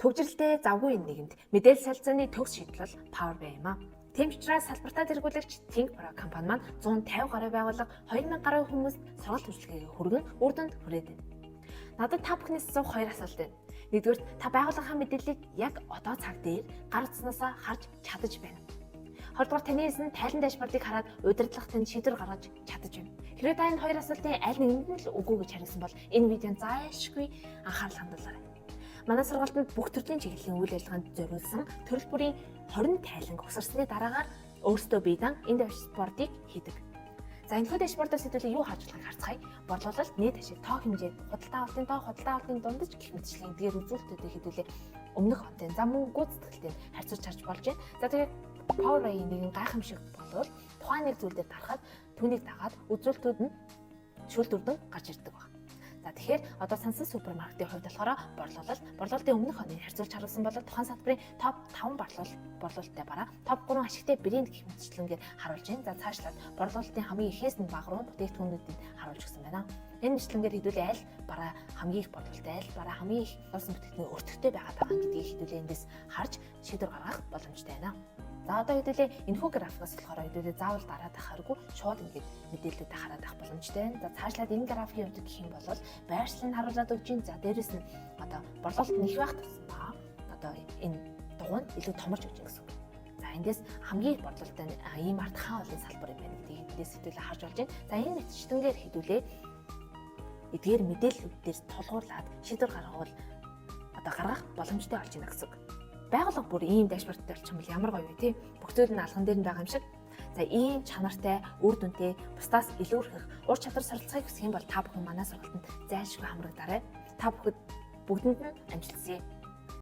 Төвжирэлтэй завгүй энэ нийгэмд мэдээлэл солилцооны төгс шийдэл бол Power BI юм аа. Тийм ч учраас салбартаа тэргүүлэгч Think Pro компани маань 150 гаруй байгууллага, 2000 гаруй хүмүүст сургалт үйлчилгээг хүргэн үр дүнд хүрээд байна. Надад та бүхнээс асуух хоёр асуулт байна. Нэгдүгээрт, та байгууллагынхаа мэдээллийг яг одоо цаг дээр гар утаснаасаа харж чадаж байна. Хоёрдугаар, таны эзэн тайлан dashboard ыг хараад удирдлага танд шийдвэр гаргаж чадаж байна. Хэрвээ та энэ хоёр асуултын аль нэгэнд нь л үгүй гэж хариулсан бол энэ видеонд зайлшгүй анхаарал хандуулаарай. Манай сургалтанд бүх төрлийн чиглэлийн үйл ажиллагаанд зориулсан төрөл бүрийн 20 тайланг угсарсны дараагаар өөрсдөө бие даан энэ dashboard ыг хийдэг. За, энэхүү dashboard аас хэдүүлээ юу харж болохыг харцгаая. Борлуулалт, нийт ашиг, тоо хэмжээ, худалдаа авалтын тоо, худалдаа авалтын дундаж гэх мэтчлэн эдгээр үзүүлэлтүүдийг хэдүүлээ өмнөх онтой, за мөн гүйцэтгэлтэй харьцуулж харж болж байна. За, тэгээд Power BI-ийн нэгэн гайхамшиг болвол тухайн нэг зүйл дээр дарахад түүнийг дагаад үзүүлэлтүүд нь шүүлтүрдэн гарч ирдэг байна. За, тэгэхээр одоо Сансан супермаркетын хувьд болохоор борлуулалт, борлуулалтын өмнөх оныг харьцуулж харуулсан бол тухайн салбарын топ 5 борлуулалттай бараа, топ 3 ашигтай брэнд гэх мэтчлэнгээр харуулж байна. За, цаашлаад борлуулалтын хамгийн ихээс нь бага руу бүтээгдэхүүнүүдийг харуулж өгсөн байна. Энэ мэтчлэнгээр хэдүүлээ аль бараа хамгийн их борлуулалттай, аль бараа хамгийн их олсон бүтээгдэхүүн өртөгтэй байгаад байгаа гэдгийг хэдүүлээ эндээс харж шийдвэр гаргах боломжтой байна. За, одоо хэдүүлээ энэхүү графикаас болохоор хэдүүлээ заавал дараад ахааргүй шууд ингээд мэдээллүүдээ хараад авах боломжтой байна. За, цаашлаад энэ графикийн хувьд гэх юм бол байршлыг харуулад өгч байна. За, дээрэс нь одоо борлуулалт нь их байх тусмаа одоо энэ дугуй нь илүү томорч өгч байна гэсэн үг. За, эндээс хамгийн их борлуулалттай ийм арт хаан уулын салбар юм байна гэдгийг эндээс хэдүүлээ харж болж байна. За, энэ мэтчлэнгээр хэдүүлээ эдгээр мэдээллүүд дээр тулгуурлаад шийдвэр гаргавал одоо гаргах боломжтой болж байна гэсэн үг. Байгууллага бүр ийм dashboard тай болчих юм бол ямар гоё вэ, тий? Бүх зүйл нь алган дээр нь байгаа юм шиг. За, ийм чанартай, үр дүнтэй, бусдаас илүүрхэх ур чадвар суралцахыг хүсэх юм бол та бүхэн манай сургалтанд зайлшгүй хамрагдаарай. Та бүхэд бүгдэнд нь амжилт хүсье.